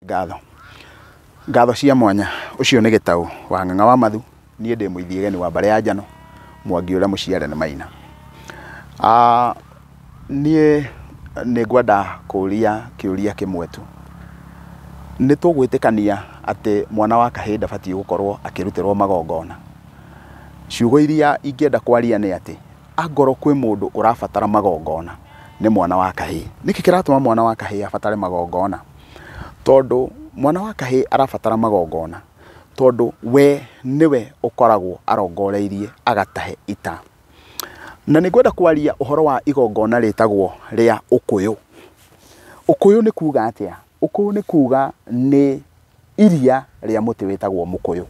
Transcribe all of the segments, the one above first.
Ngatho. Ngatho cia mwanya, ũcio nĩ Gĩtaũ wa Ng'ang'a wa Mathu, niĩ ndĩ mũithiĩgeni wa mbarĩ ya Njano, Mwangi ũrĩa mũciare nĩ Maina. Niĩ nĩ ngwenda kũria kĩũria kĩmwe tu. Nĩ tũgwĩtĩkania atĩ mwana wa kahĩĩ ndabatiĩ gũkorwo akĩrutĩrwo magongona? Ciugo iria ingĩenda kwaria nĩ atĩ, angorwo kwĩ mũndũ ũrabatara magongona, nĩ mwana wa kahĩĩ. Nĩkĩ kĩratũma mwana wa kahĩĩ abatare magongona? Tondũ mwana wa kahĩĩ arabatara magongona tondũ we nĩwe ũkoragwo arongoreirie agatahe ita. Na nĩ ngwenda kwaria ũhoro wa igongona rĩtagwo rĩa ũkũyũ. Ũkũyũ nĩ kuga atĩa? Ũkũyũ nĩ kuga nĩ iria rĩa mũtĩ wĩtagwo mũkũyũ.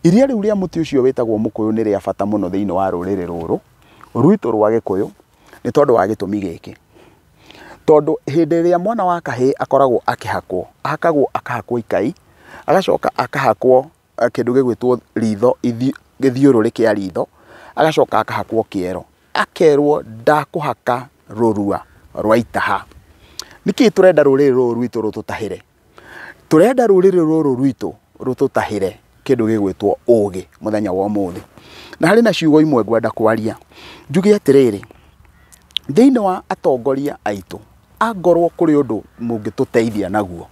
Iria rĩu rĩa mũtĩ ũcio wĩtagwo mũkũyũ nĩ rĩa bata mũno thĩinĩ wa rũrĩrĩ rũrũ rwitũ rwa Gĩkũyũ, nĩ tondũ wa gĩtũmi gĩkĩ. Tondũ hĩndĩ ĩrĩa mwana wa kahĩĩ akoragwo akĩhakwo, ahakagwo akahakwo ikai, agacoka akahakwo kĩndũ gĩgwĩtwo ritho, gĩthiũrũrĩ kĩa ritho, agacoka akahakwo kĩero, akerwo ndakũhaka rũrua rwa itaha. Nĩkĩ tũrenda rũrĩrĩ rũrũ rwitũ rũtũtahĩre? Tũrenda rũrĩrĩ rũrũ rwitũ rũtũtahĩre kĩndũ gĩgwĩtwo ũgĩ mũthenya wa ũmũthĩ. Na harĩ na ciugo imwe ngwenda kwaria, njuge atĩrĩrĩ, thĩinĩ wa atongoria aitũ, angorwo kũrĩ ũndũ mũngĩtũteithia naguo,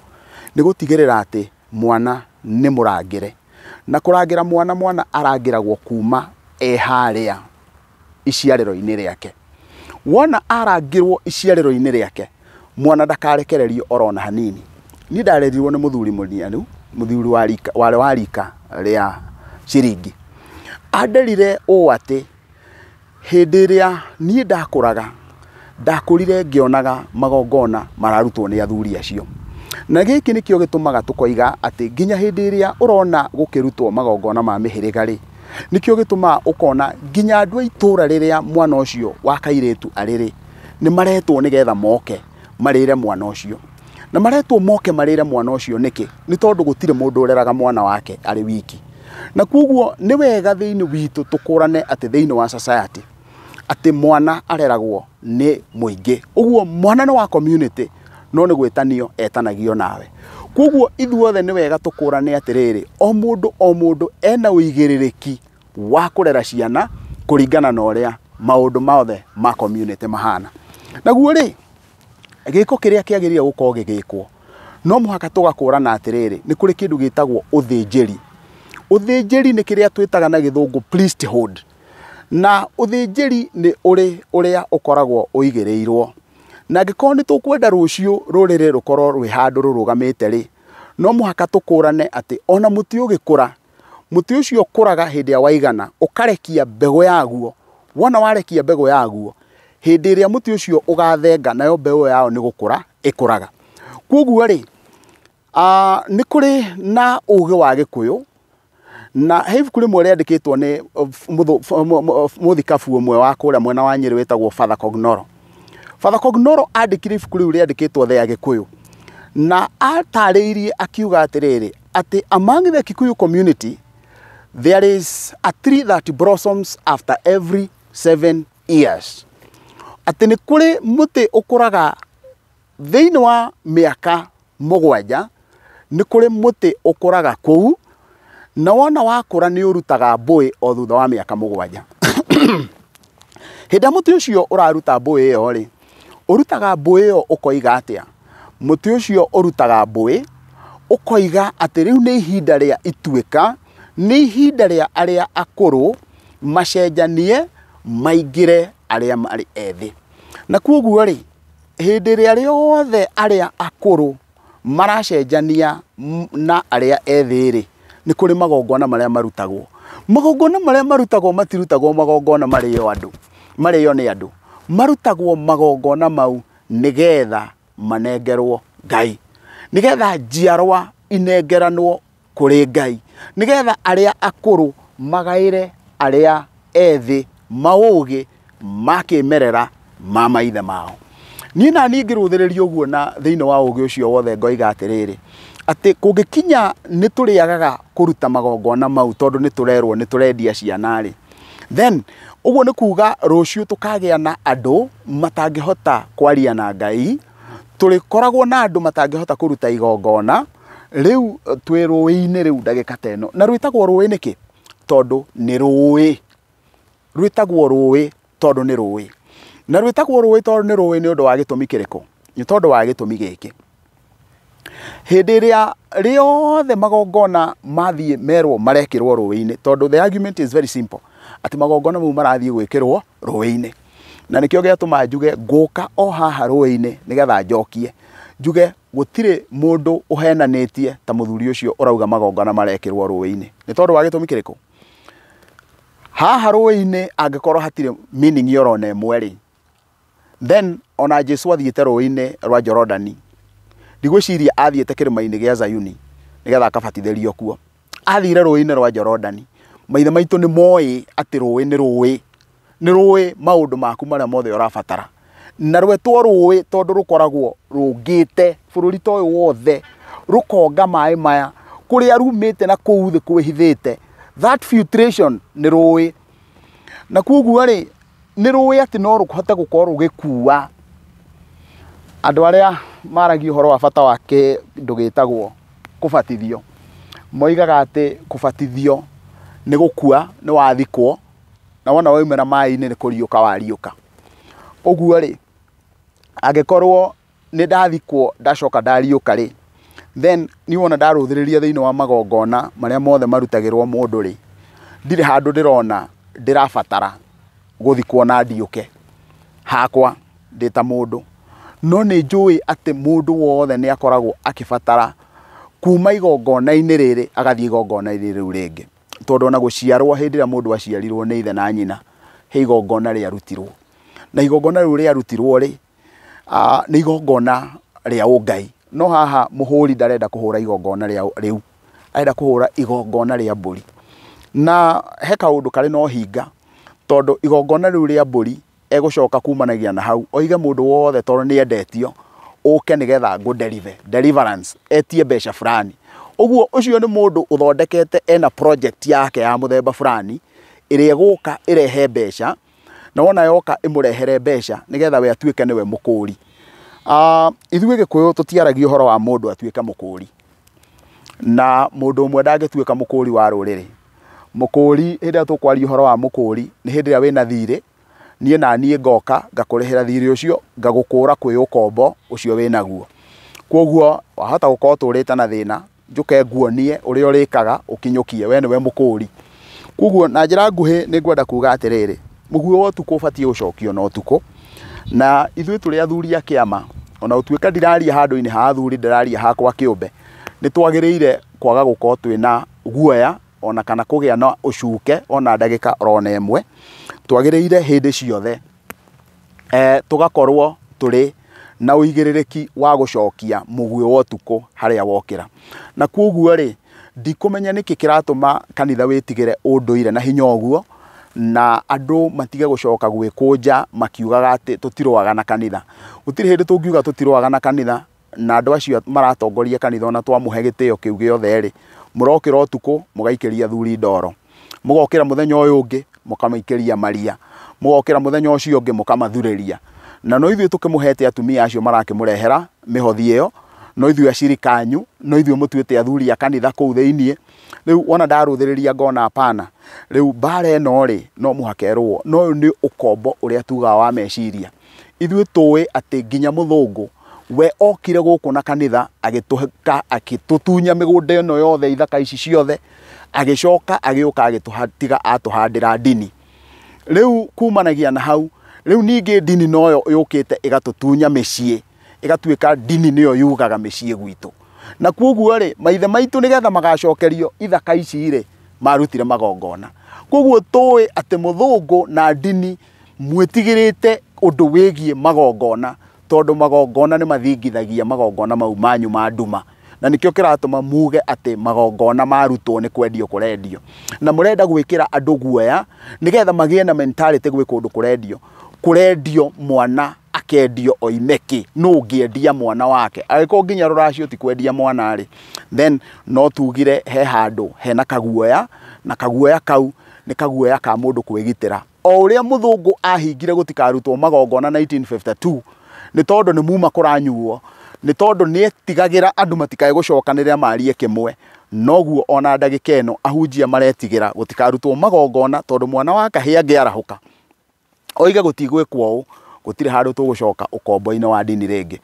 nĩ gũtigĩrĩra atĩ mwana nĩ mũrangĩre. Na kũrangĩra mwana, mwana arangĩragwo kuma e harĩa iciarĩro-inĩ rĩake. Wona arangĩrwo iciarĩro-inĩ rĩake, mwana ndakarekererio orona hanini. Niĩ ndarerirwo nĩ mũthuri mũnianu, mũthuri wa rika, warĩ wa rika rĩa ciringi. Anderire ũũ atĩ, hĩndĩ ĩrĩa niĩ ndakũraga, ndakũrire ngĩonaga magongona mararutwo nĩ athuri acio. Na gĩkĩ nĩkĩo gĩtũmaga tũkoiga atĩ nginya hĩndĩ ĩrĩa ũrona gũkĩrutwo magongona ma mĩhĩrĩga rĩ, nĩkĩo gĩtũmaga ũkona nginya andũ a itũũra rĩrĩa mwana ũcio wa kairĩtu arĩ rĩ, nĩ maretwo nĩgetha moke marĩre mwana ũcio. Na maretwo moke marĩre mwana ũcio nĩkĩ? Nĩ tondũ gũtirĩ mũndũ ũreraga mwana wake arĩ wiki. Na koguo nĩ wega thĩinĩ witũ tũkũrane atĩ thĩinĩ wa society atĩ mwana areragwo nĩ mũingĩ. Ũguo mwana nĩ wa community, no nĩ gwĩtanio etanagio nawe. Koguo ithuothe nĩ wega tũkũrane atĩrĩrĩ, o mũndũ o mũndũ ena ũigĩrĩrĩki wa kũrera ciana kũringana na ũrĩa maũndũ mothe ma community mahana. Naguo rĩ, gĩko kĩrĩa kĩagĩrĩire gũkorwo gĩgĩkwo, no mũhaka tũgakũrana atĩrĩrĩ, nĩ kũrĩ kĩndũ gĩtagwo ũthĩnjĩri. Ũthĩnjĩri nĩ kĩrĩa twĩtaga na gĩthũngũ priesthood. Na ũthĩnjĩri nĩ ũrĩ ũrĩa ũkoragwo ũigĩrĩirwo. Na angĩkorwo nĩ tũkwenda rũciũ rũrĩrĩ rũkorwo rwĩ handũ rũrũgamĩte rĩ, no mũhaka tũkũrane atĩ ona mũtĩ ũgĩkũra, mũtĩ ũcio ũkũraga hĩndĩ ĩrĩa waigana, ũkarekia mbegũ yaguo. Wona warekia mbegũ yaguo, hĩndĩ ĩrĩa mũtĩ ũcio ũgathenga, nayo mbegũ yayo nĩ gũkũra ĩkũraga. Koguo rĩ, nĩ kũrĩ na ũgĩ wa Gĩkũyũ, na he ibuku rĩmwe rĩandĩkĩtwo nĩ mũthikabu ũmwe wa kũrĩa mwena wa Nyĩrĩ wĩtagwo Father Kognoro. Father Kognoro andĩkire ibuku rĩu rĩandĩkĩtwo The Agĩkũyũ, na atarĩirie akiuga atĩrĩrĩ, atĩ among the Kikuyu community there is a tree that blossoms after every 7 years. Atĩ nĩ kũrĩ mũtĩ ũkũraga thĩinĩ wa mĩaka mũgwanja, nĩ kũrĩ mũtĩ ũkũraga kũu, na wona wakũra nĩ ũrutaga mbũĩ o thutha wa mĩaka mũgwanja. Hĩndĩ ĩrĩa mũtĩ ũcio ũraruta mbũĩ ĩyo rĩ, ũrutaga mbũĩ ĩyo ũkoiga atĩa? Mũtĩ ũcio ũrutaga mbũĩ, ũkoiga atĩ rĩu nĩ ihinda rĩa ituĩka, nĩ ihinda rĩa arĩa akũrũ macenjanie maingĩre arĩa marĩ ethĩ. Na koguo rĩ, hĩndĩ ĩrĩa rĩothe arĩa akũrũ maracenjania na arĩa ethĩ rĩ, nĩ kũrĩ magongona marĩa marutagwo. Magongona marĩa marutagwo matirutagwo magongona marĩo andũ, marĩo nĩ andũ. Marutagwo magongona mau nĩgetha manengerwo Ngai, nĩgetha njiarwa inengeranwo kũrĩ Ngai, nĩgetha arĩa akũrũ magaĩre arĩa ethĩ maũgĩ ma kĩmerera ma maithe mao. Niĩ na niĩ ngĩrũthĩrĩria ũguo na thĩinĩ wa ũgĩ ũcio wothe ngoiga atĩrĩrĩ, atĩ kũngĩkinya nĩ tũrĩagaga kũruta magongona mau tondũ nĩ tũrerwo nĩ tũrendia ciana rĩ, then ũguo nĩ kuga rũciũ tũkagĩa na andũ matangĩhota kwaria na Ngai, Tũrĩkoragwo na andũ matangĩhota kũruta igongona rĩu twĩ rũĩ-inĩ rĩu ndagĩka ta ĩno. Na rwĩtagwo rũĩ nĩkĩ? Tondũ nĩ rũĩ. Rwĩtagwo rũĩ tondũ nĩ rũĩ. Na rwĩtagwo rũĩ tondũ nĩ rũĩ nĩ ũndũ wa gĩtũmi kĩrĩkũ? Nĩ tondũ wa gĩtũmi gĩkĩ. Hĩndĩ ĩrĩa rĩothe magongona mathiĩ merwo marekĩrwo rũĩ-inĩ, tondũ the argument is very simple, atĩ magongona mau marathiĩ gwĩkĩrwo rũĩ-inĩ. Na nĩkĩo gĩatũma njuge ngũka o haha rũĩ-inĩ nĩgetha njokie. Njuge gũtirĩ mũndũ ũhenanĩtie ta mũthuri ũcio ũrauga magongona marekĩrwo rũĩ-inĩ. Nĩ tondũ wa gĩtũmi kĩrĩkũ? Haha rũĩ-inĩ angĩkorwo hatirĩ meaning orona ĩmwe rĩ, then ona Jesu athiĩte rũĩ-inĩ rwa Jorodani, ndigwĩciria athiĩte kĩrĩma-inĩ gĩa Zayuni nĩgetha akabatithĩrio kuo. Athire rũĩ-inĩ rwa Jorodani. Maithe maitũ nĩ moĩ atĩ rũĩ nĩ rũĩ. Nĩ rũĩ maũndũ maku marĩa mothe ũrabatara. Na rwetwo rũĩ tondũ rũkoragwo rũngĩte bũrũri ta ũyũ wothe, rũkonga maĩ maya kũrĩa rumĩte na kũu thĩ kwĩhithĩte. That filtration nĩ rũĩ. Na koguo rĩ, nĩ rũĩ atĩ no rũhote gũkorwo rũgĩkua andũ arĩa maragia ũhoro wa bata wa kĩndũ gĩtagwo kũbatithio. Moigaga atĩ kũbatithio nĩ gũkua, nĩ wathikwo, na wona waumĩra maĩ-inĩ nĩ kũriũka wariũka. Ũguo rĩ, angĩkorwo nĩ ndathikwo ndacoka ndariũka rĩ, then niĩ wona ndarũthĩrĩria thĩinĩ wa magongona marĩa mothe marutagĩrwo mũndũ rĩ, ndirĩ handũ ndĩrona ndĩrabatara gũthikwo na ndiũke hakwa ndĩ ta mũndũ. No nĩ njũĩ atĩ mũndũ wothe nĩ akoragwo akĩbatara kuma igongona-inĩ rĩrĩ agathiĩ igongona-inĩ rĩu rĩngĩ. Tondũ ona gũciarwo hĩndĩ ĩrĩa mũndũ aciarirwo nĩ ithe na nyina, he igongona rĩarutirwo. Na igongona rĩu rĩarutirwo rĩ, nĩ igongona rĩa ũngai. No haha mũhũri ndarenda kũhũra igongona rĩa rĩu, arenda kũhũra igongona rĩa mbũri. Na he kaũndũ karĩ na ũhinga, tondũ igongona rĩu rĩa mbũri egũcoka kumanagia na hau oige mũndũ wothe tondũ nĩ endetio ũke nĩgetha ngũ deliver, deliverance, etie mbeca fulani. Ũguo ũcio nĩ mũndũ ũthondekete ena project yake ya mũthemba fulani ĩrĩa ĩgũka ĩrehe mbeca, na wona yoka ĩmũrehere mbeca nĩgetha we atuĩke nĩwe mũkũri. Ithuĩ Gĩkũyũ tũtiaragia ũhoro wa mũndũ atuĩke mũkũri, na mũndũ ũmwe ndangĩtuĩka mũkũri wa rũrĩrĩ. Mũkũri, hĩndĩ ĩrĩa tũkwaria ũhoro wa mũkũri, nĩ hĩndĩ ĩrĩa wĩna thirĩ, niĩ na niĩ ngoka ngakũrĩhĩra thirĩ ũcio, ngagũkũra kwĩ ũkombo ũcio wĩnaguo. Koguo wahota gũkorwo ũtũrĩte na thĩna, njũke nguonie ũrĩa ũrĩkaga ũkinyũkie, we nĩwe mũkũri. Koguo na njĩra nguhĩ nĩ ngwenda kuga atĩrĩrĩ, mũguĩ wa ũtukũ ũbatiĩ gũcokio na ũtukũ. Na ithuĩ tũrĩ athuri a kĩama, ona gũtuĩka ndiraria handũ-inĩ ha athuri, ndĩraria hakwa kĩũmbe, nĩ twagĩrĩire kwaga gũkorwo twĩna guoya ona kana kũgĩa na ũcuke ona ndagĩka orona ĩmwe. Twagĩrĩire hĩndĩ ciothe tũgakorwo tũrĩ na ũigĩrĩrĩki wa gũcokia mũguĩ wa ũtukũ harĩa wokĩra. Na koguo rĩ, ndikũmenya nĩkĩ kĩratũma kanitha wĩtigĩre ũndũire na hinya ũguo, na andũ matige gũcoka gwĩkũnja makiugaga atĩ tũtirũaga na kanitha. Gũtirĩ hĩndĩ tũngiuga tũtirũaga na kanitha, na andũ acio maratongoria kanitha ona twamũhe gĩtĩo kĩu gĩothe rĩ, mũrokĩra ũtukũ mũgaikĩria athuri ndoro, mũgokĩra mũthenya ũyũ ũngĩ mũkamaikĩria maria, mũgokĩra mũthenya ũcio ũngĩ mũkamathurĩria. Na no ithuĩ tũkĩmũhete atumia acio marakĩmũrehera mĩhothi ĩyo, no ithuĩ acirika anyu, no ithuĩ mũtuĩte athuri a kanitha kũu thĩiniĩ. Rĩu wona ndarũthĩrĩria ngona hapana, rĩu mbara ĩno rĩ no mũhaka ĩrũo. No ũyũ nĩ ũkombo ũrĩa tugaga wa meciria. Ithuĩ tũĩ atĩ nginya mũthũngũ we okire gũkũ na kanitha agĩtũka agĩtũtunya mĩgũnda ĩno yothe, ithaka ici ciothe, agĩcoka agĩũka agĩtũtiga atũhandĩra ndini. Rĩu kumanagia na hau, rĩu ningĩ ndini noyo yũkĩte ĩgatũtunya mĩciĩ, ĩgatuĩka ndini nĩyo yugaga mĩciĩ gwitũ. Na koguo rĩ, maithe maitũ nĩgetha magacokerio ithaka ici rĩ, marutire magongona. Koguo tũĩ atĩ mũthũngũ na ndini mwĩtigĩrĩte ũndũ wĩgiĩ magongona, tondũ magongona nĩ mathingithagia magongona mau manyu ma nduma. Na nĩkĩo kĩratũma muge atĩ magongona marutwo nĩ kwendio kũrendio. Na mũrenda gwĩkĩra andũ guoya nĩgetha magĩe na mentality gwĩ kũndũ kũrendio. Kũrendio mwana akendio oime kĩ? Nũ ũngĩendia mwana wake? Angĩkorwo nginya rũracio ti kwendia mwana rĩ, then no tugire he handũ hena kaguoya, na kaguoya kau nĩ kaguoya ka mũndũ kwĩgitĩra. O ũrĩa mũthũngũ ahingire gũtikarutwo magongona 1952, Nĩ tondũ nĩ muma kũranyuo, nĩ tondũ nĩ etigagĩra andũ matikae gũcokanĩrĩra marie kĩmwe. Noguo ona ndagĩka ĩno ahunjia maretigĩra gũtikarutwo magongona, tondũ mwana wa kahĩĩ angĩarahũka oige gũtigwĩkwo ũũ, gũtirĩ handũ tũgũcoka ũkombo-inĩ wa ndini rĩngĩ.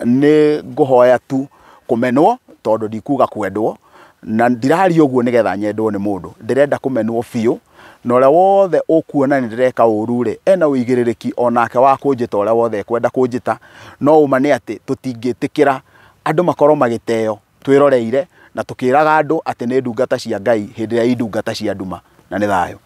Nĩ ngũhoya tu kũmenwo, tondũ ndikuga kwendwo, na ndiraria ũguo nĩgetha nyendwo nĩ mũndũ. Ndĩrenda kũmenwo biũ, na ũrĩa wothe ũkuona nĩ ndĩreka ũru rĩ, ena ũigĩrĩrĩki onake wa kũnjĩta ũrĩa wothe ekwenda kũnjĩta. No ũma nĩ atĩ tũtingĩtĩkĩra andũ makorwo magĩteo twĩroreire na tũkĩraga andũ atĩ nĩ ndungata cia Ngai hĩndĩ ĩrĩa i ndungata cia nduma. Na nĩ thayũ.